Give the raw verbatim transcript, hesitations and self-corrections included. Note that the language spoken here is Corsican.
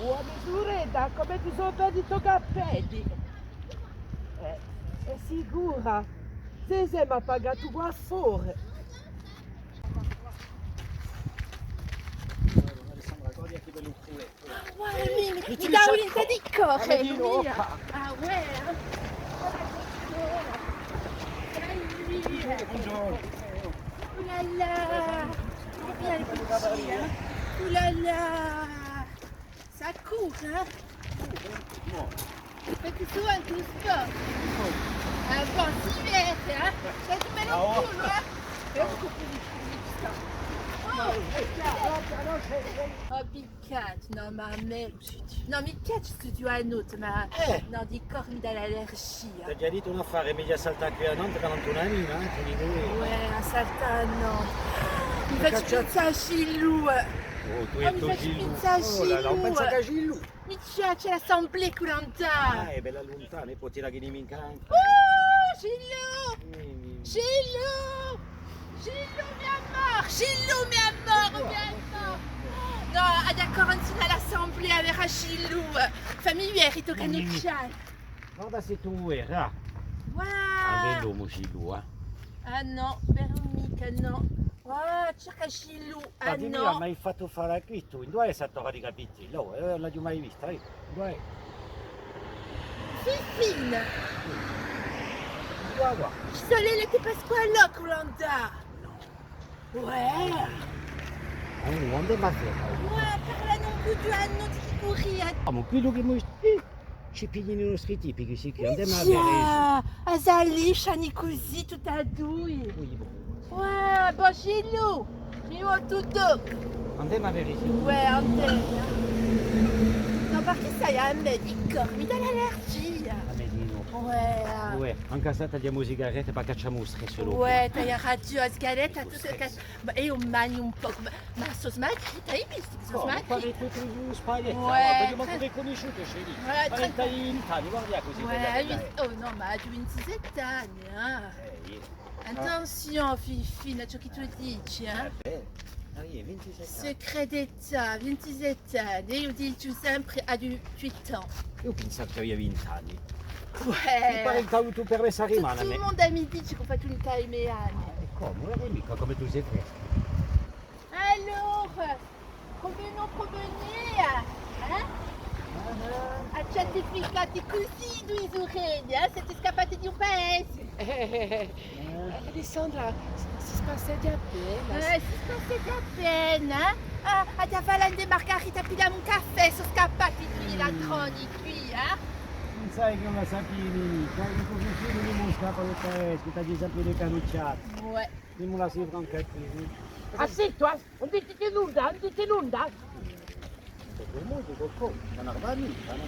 Oh, a me surella, cume ti sò belli i to capelli! Eh, hè sicura? Sì, sì, m'hà pagatu quattru ore. Guarda, mi, mi, mi dà voglia di corre, mì. Ah, uè, eh. Bonghjornu. Oh là là. Combien de petits, hein? Oh là là. Ça court, hein? Faites souvent du sport. Ah bon, si vite, hein? Faites mal au cul, hein? Eccu, oh, oh, picchia, nò, ma à mè, nò, mi piace stu ghjuvanotte, ma nò, di corre mi dà l'allergia. T'aghju dettu un affare, megliu à saltà quì à Nantes chè à Nantes, eh, chì dicu eiu. Uè, à saltà nò. Mi face pinzà à Gilou. Oh, tù è u to Gilou. Mi face pinzà à Gilou. Oh là là, ùn pensa chè à Gilou. Mi piace l'assemblée culantà. Ah, hè bella luntana, è po ti la ghjunghji in canca. Oh, Gilou! Gilou! Gilou, mi amour! Gilou, mi amour, mi amour! Nò, aghju da corre insinu à l'assemblée à vede à Gilou. Fammi vede, tocca à nò. Guarda s'è tù voli, ah. Wow! Hè un bell'omu Gilou, eh. Ah nò, per micca, nò. Wow, cerca Gilou, ah nò. Ma dimmi, m'hai fattu fà l'acquistu, induve hè sta torra di capitelli? Oh, eh, ùn l'aghju mai vista, eh. Induve hè? Fifine! Induve hè? Ci sò l'elette Pasqualò culantà! Nò. Uè! Allora, andemu à vede. Uè, parlanu un pocu di a notte chì curria. Ah, ma quellu chì mi, eh, ci piglianu i nostri tipi, chì sì, chì andemu à vede. Ghjà, a s'alliscianu cusì, tutti è dui. Oui, bon. Uè, bon, Gilou, mi vole tuttu. Andemu à vede, sì. Uè, andemu. Nò, perchè sai, à mè, dicu, mi dà l'allergia. À mè dinò. Uè. Uè, ancu s'è t'aghju a sigaretta, per caccià u stress. Uè, t'ai ragiò, a sigaretta, tuttu Ma eiu magnu un pocu, ma, ma sò smagrita, ai vistu chì sò smagrita? Pare tutti i spaghetti, uè, ma t'aghju mancu ricunnisciutu, chérie. Uè, trenta, trenta anni, guarda cusì bella chì t'hai. Oh nò, ma aghju vintisette anni, eh. Eh, eiu. Attenzione, Fifina, ciò chì tù dici, eh. Eh bè, ah, eiu, vintisette anni. Secret d'État, vintisette anni, eiu dicu sempre à dix-huit ans. Eiu pensava ch'aviu vint'anni. Uè. Mi pare ch'aghju avutu per mè sta rimana. Tuttu u mondu mi dice ch'aghju fattu un time anni. Ah, è cumu? Guarda micca cumu tù sì fresca. Allora, cumu no pruvenì, eh? Ah, ah. À certificati cusì, dui surelle, eh? Site scappati di u paese. Eh, Alessandra, si, si passeggia appena. Eh, si passeggia appena, eh? Ah, aghju da fà l'Inde Margarita, piglià un caffè, sò scappati dui ladroni quì, eh? Ùn sai chì ùn la sapiu micca, eh, chì cusì ùn mi scappa u paese, chì t'aghju sempre di carucciata. Uè. Dimmi, la sì franca quì. Ah, sì, tù, eh? Ùn dite nunda, ùn dite nunda. Tuttu u mondu, cocò, ma ùn arda micca, nò?